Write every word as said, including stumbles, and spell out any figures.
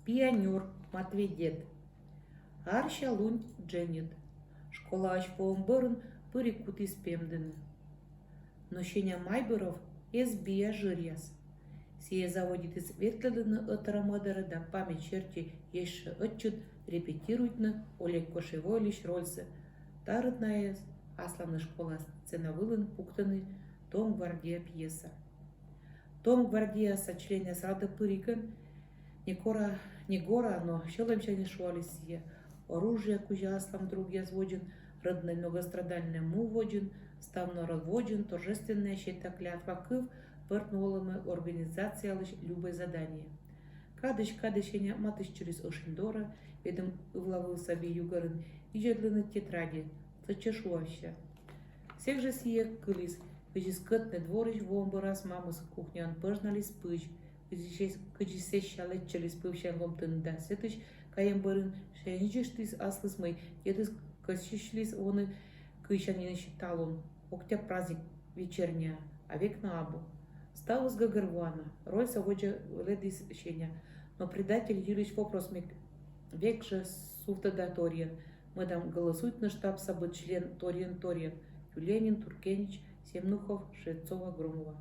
Пионёр, Матвей дед. Арся лунь дженьыд. Школаысь воӧм бӧрын пыр и кутіс пемдыны. Но Сеня Майбыров эз биа жыръяс. Сійӧ заводитіс ветлӧдлыны ӧтарӧ-мӧдарӧ да память серти ещӧ ӧтчыд репетируйтны Олег Кошевойлысь рольсӧ. Та рытнаыс асланыс школа сцена вылын пуктӧны «Том гвардия» пьеса. «Том гвардияса» членъяс радӧ пыригӧн, не гора, не гора, но сьӧлӧмсяньыс шуаліс сійӧ. Оружие кузя аслам другъяс водзын, рӧднӧй многострадальнӧй му водзын, став народ водзын торжественнӧя сета клятва кыв пӧртны олӧмӧ организациялысь любӧй задание. Кадысь-кадысь Сеня матыстчыліс ӧшинь дорӧ, медым ывла вывса би югӧрын видзӧдлыны тетрадьӧ, сэтчӧ шуавсьӧ. Сэк жӧ сійӧ кыліс, кыдзи скӧтнӧй дворысь воӧм бӧрас мамыс кухняын пӧжналіс пызь, кыдзи сэсся лэччыліс пывсянь ломтыны да сэтысь кайӧм бӧрын шензьыштіс аслыс, мый дедыс кӧсйысьліс воны кыйсянінысь талун, Октябрь праздник вечерняӧ, а век на абу. Ставыс гӧгӧрвоана, рольсӧ водзӧ велӧдіс Сеня, но предатель йылысь вопрос ме век жӧ сувтӧда торйӧн, мӧдам голосуйтны штабса быд член торйӧн-торйӧн: Тюленин, Туркенич, Семнухов, Шевцова, Громова.